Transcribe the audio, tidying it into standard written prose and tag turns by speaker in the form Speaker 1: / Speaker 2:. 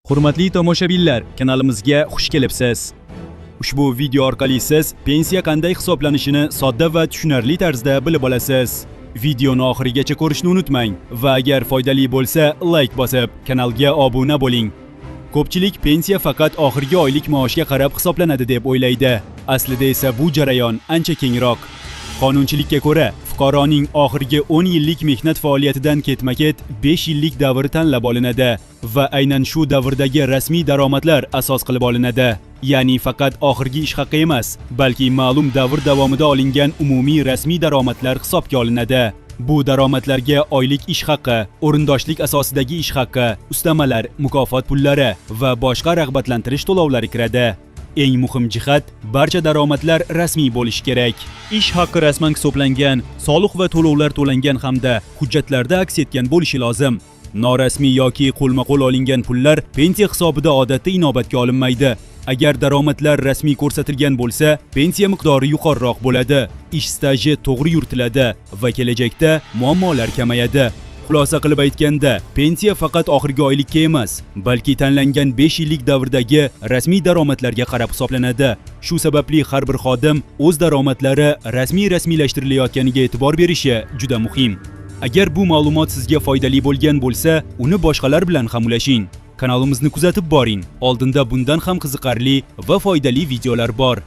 Speaker 1: Hurmatli tomoshabinlar, kanalimizga xush kelibsiz. Ushbu video orqali siz pensiya qanday hisoblanishini sodda va tushunarli tarzda bilib olasiz. Videoni oxirigacha ko'rishni unutmang va agar foydali bo'lsa, like bosib, kanalga obuna bo'ling. Ko'pchilik pensiya faqat oxirgi oylik maoshga qarab hisoblanadi deb o'ylaydi. Aslida esa bu jarayon ancha kengroq. Qonunchilikka ko'ra, fuqaroning oxirgi 10 yillik mehnat faoliyatidan ketma-ket 5 yillik davri tanlab olinadi va aynan shu davrdagi rasmiy daromadlar asos qilib olinadi. Ya'ni faqat oxirgi ish haqi emas, balki ma'lum davr davomida olingan umumiy rasmiy daromadlar hisobga olinadi. Bu daromadlarga oylik ish haqi, o'rindoshlik asosidagi ish haqi, ustamalar, mukofot pullari va boshqa rag'batlantirish to'lovlari kiradi. Eng muhim jihat, barcha daromadlar rasmiy bo'lishi kerak. Ish haqi rasman hisoblangan, soliq va to'lovlar to'langan hamda hujjatlarda aks etgan bo'lishi lozim. Norasmiy yoki qo'lma-qo'l olingan pullar pensiya hisobida odatda inobatga olinmaydi. Agar daromadlar rasmiy ko'rsatilgan bo'lsa, pensiya miqdori yuqoriroq bo'ladi, ish staji to'g'ri yuritiladi va kelajakda muammolar kamayadi. Xulosa qilib aytganda, pensiya faqat oxirgi oylikka emas, balki tanlangan 5 yillik davrdagi rasmiy daromadlarga qarab hisoblanadi. Shu sababli har bir xodim o'z daromadlari rasmiy rasmiylashtirilayotganiga e'tibor berishi juda muhim. Agar bu ma'lumot sizga foydali bo'lgan bo'lsa, uni boshqalar bilan ham ulashing. Kanalimizni kuzatib boring. Oldinda bundan ham qiziqarli va foydali videolar bor.